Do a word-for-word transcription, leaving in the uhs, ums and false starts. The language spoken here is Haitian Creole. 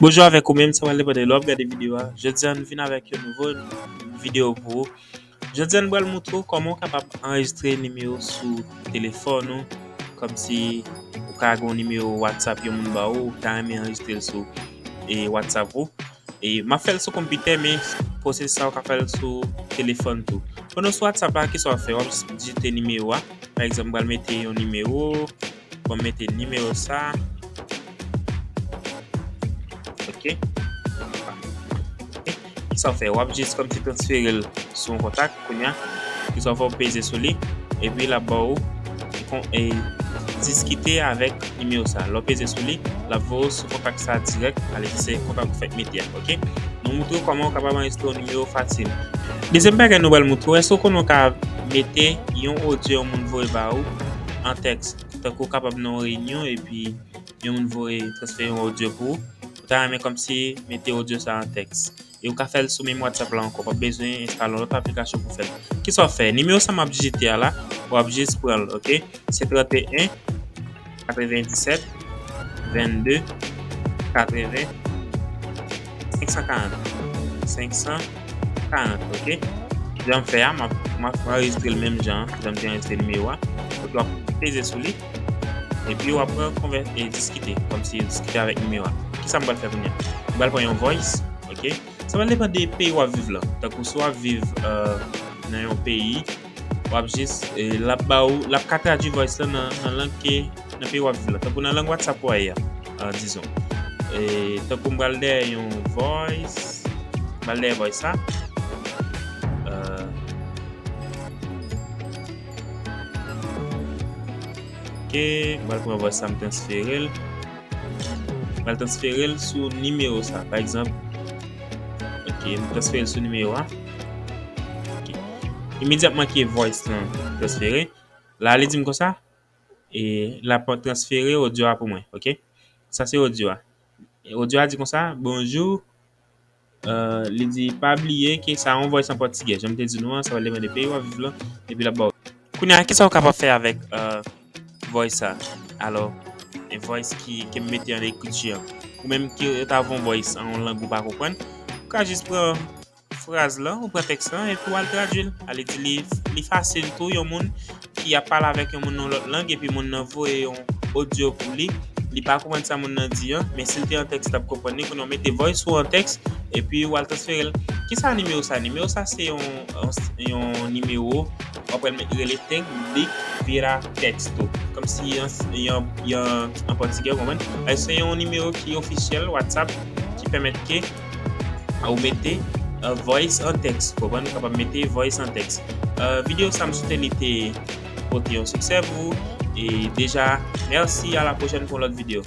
Bonjou avèk ou menm, sa pral depann de lè w ap gade videyo a. Jodi a, nou vin avèk yon nouvo videyo pou ou. Jodi a, nou pral montre w kòman w kapab anrejistre nimewo sou telefòn ou, kòmsi ou ka gen yon nimewo WhatsApp yon moun ba ou, ou ta renmen anrejistre l sou e WhatsApp ou. E m ap fè l sou konpitè, men pwosesis sa ou ka fè l sou telefòn tou. Pandan w sou WhatsApp la, kisa w ap fè? W ap jis dijite nimewo a. Pa egzanp, m pral mete yon nimewo. Bon, m mete nimewo sa. Ok. Ok. Kisa w fè? W ap jis kòmsi transfere l sou yon kontak. Kounye a, kisa w fè? W peze sou li. Epi l ap ba w kon, e, diskite avèk nimewo sa. Lè w peze sou li, l ap voye w sou kontak sa dirèk. Ale, se kontak ou fèk mete a. Ok. Nou montre w kòman w kapab anrejistre yon nimewo fasil. Dezyèm bagay nou pral montre w, èske w konnen w ka mete yon odyo yon moun voye ba ou an tèks? Tankou w kapab nan yon reyinyon epi yon moun voye transfere yon odyo pou ou. Ou ta renmen kòmsi mete odyo sa an tèks. E ou ka fè l sou menm WhatsApp la ankò. W ap bezwen enstale yon lòt aplikasyon pou fè l. Kisa w ap fè? Nimewo sa m ap dijite a la, w ap jis pran l, ok? Se trannteyen, katrevendisèt, vennde, katreven, senk san karant. Senk san karant, ok? Jan m fè a, m ap, m ap anrejistre l menm jan, jan m te anrejistre nimewo a. Ok, w ap peze sou li. Epi w ap konvè-, e diskite, kòmsi diskite avèk nimewo a. Kisa m pral fè kounye a? M pral pran yon voice, ok? Sa pral depann de peyi w ap viv lan. Tankou si w ap viv, e, nan yon peyi, w ap jis, e, l ap ba ou, l ap ka tradui voice lan nan, nan lang ke, nan peyi w ap viv lan. Tankou nan lang WhatsApp ou a ye a, e, dizon. E, tankou m pral dèyè yon voice, m pral dèyè voice sa. E, ok, m pral pran voice sa, m transfere l. M pral transfere l sou nimewo sa, pa egzanp. Ok, m transfere l sou nimewo a. Ok. Imedyatman ke voice lan transfere, la li di m konsa, e l ap transfere odyo a pou mwen, ok? Sa se odyo a. E odyo a di konsa, bonjou, e, li di, pa bliye ke sa yon voice an pòtigè. Jan m te di nou an, sa va depann de peyi w ap viv lan, epi l ap ba w. Kounye a, kisa w kapab fè avèk, e, voice sa? Alò, e voice ki, ke m mete an ekriti an. Ou menm ki ta voye yon voice an yon lang ou pa konprann, ou ka jis pran fraz lan, ou pran tèks lan, epi w al tradui l. Ale di li, li fasil tou, yon moun ki ap pale avèk yon moun nan lòt lang, epi moun nan voye yon odyo pou li, li pa konprann sa moun nan di an, men si l te an tèks, li t ap konprann li. Kounye a w mete voice ou an tèks, epi w al transfere l. Kisa nimewo sa? Nimewo sa se yon, yon, yon nimewo, w ap rele, rele Técnico Vira Texto. Kòmsi yon, yon, yon, an pòtigè, w konprann? E se yon nimewo ki ofisyèl WhatsApp ki pèmèt ke ou mete, e, voice an tèks. Konprann? Ou kapab mete voice an tèks. E, videyo sa, m swete li te pote yon siksè pou ou. E deja, mèsi, a la pwochèn pou yon lòt videyo.